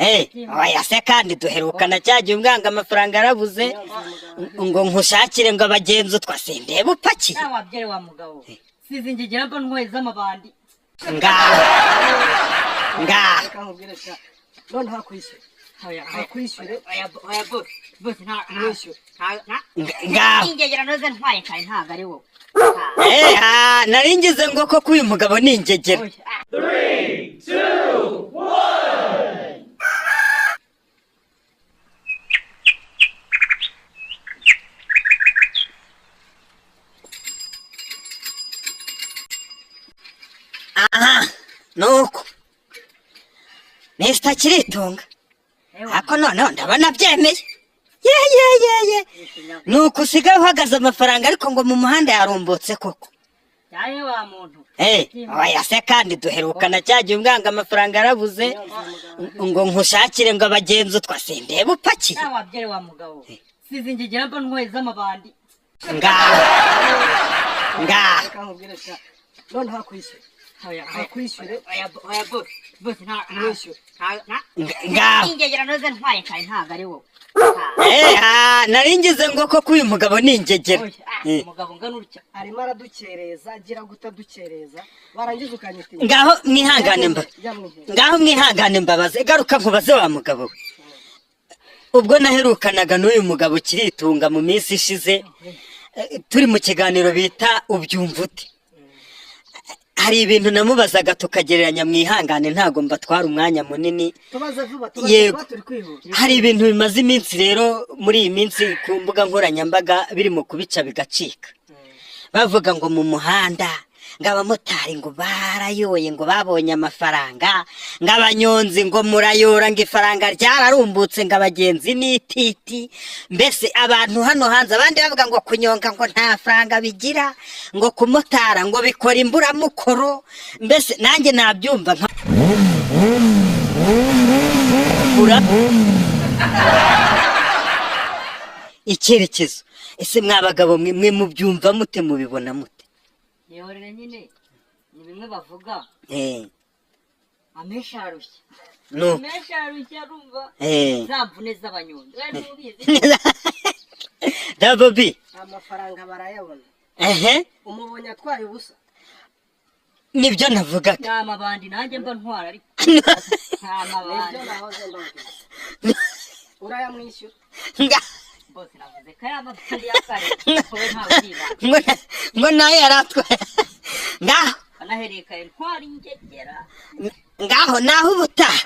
Oya se kandi duherukana cya gihe umwanga amafaranga yarabuze ngo nkushakire ngo abagenzi utwa sindeba upakiye. Nawe wabyere wa mugabo, sizi ingegera mba ntwaye z'amabandi. Ngaho ngaho. Reka nkubwire sha, noneho akwishyure. Oya, Akwishyure. oya, oya, bose bose, nta Mwishyure. Ngaho. Ingegera noze ntwaye kare, ntabwo ari wowe. Nari ngize ngo koko uyu mugabo ni ingegera. Oya, ah. Aha nuko Mr Kiritunga. Ewa. Ariko noneho ndabona byemeye, ye ye ye ye, nuko usigaye uhagaze amafaranga ariko ngo mu muhanda yarumbutse koko. Yaye wa muntu. Oya se kandi duherukana cya gihe umwanga amafaranga yarabuze ngo nkushakire ngo abagenzi utwa sindeba upakiye. Nawe wabyere wa mugabo, sizi ingegera mba ntwaye z'amabandi. Ngaho ngaho. Reka nkubwire sha, noneho akwishyure. Oya, Akwishyure. oya, oya, bose bose, nta Mwishyure. Ngaho. Ingegera noze ntwaye kare, ntabwo ari wowe. Nari ngize ngo koko uyu mugabo ni ingegera. Oya, ah, umugabo ungana utya. Arimo aradukereza, agira gutadukereza, warangiza ukanyita inyuma. Ngaho mwihangane mba Jya mwihera. Ngaho mwihangane mbabaze, garuka nkubaze wa mugabo we. Ubwo naherukanaga n'uyu mugabo Kiritunga mu minsi ishize, turi mu kiganiro bita Ubyumva Ute, hari ibintu namubazaga tukagereranya. Mwihangane ntabwo mbatwara umwanya munini. Tubaze vuba, tubaze Yego. vuba, turi kwihuta. Hari ibintu bimaze iminsi rero muri iyi minsi ku mbuga nkoranyambaga birimo kubica bigacika, bavuga ngo mu muhanda ngo abamotari ngo barayoye, ngo babonye amafaranga, ngo abanyonzi ngo murayora, ngo ifaranga ryararumbutse, ngo abagenzi n'ititi, mbese abantu hano hanze. Abandi bavuga ngo kunyonga ngo nta faranga bigira, ngo kumotara ngo bikora imburamukoro. Mbese nanjye nabyumva nka icyerekezo. Ese mwa bagabo mwe, mwe mubyumva mute, mubibona mute? Yehorere nyine, ni bimwe bavuga, amenshi arushya. Nuko. Amenshi arushya, arumva za mvune z'abanyonzi we ntubizi. Double B. Amafaranga barayabona. Umubonye atwaye ubusa. Nibyo navugaga. Nta mabandi nanjye mba ntwara, ariko nta mabandi. Nibyo nahoze mbabwira, urayamwishyura. Bose navuze ko ari amabandi ya kare, wowe ntawe uribanda. Ngo nayo yari atwaye ngaho. Anahereye kare ntwara ingegera. Ngaho naho ubutaha.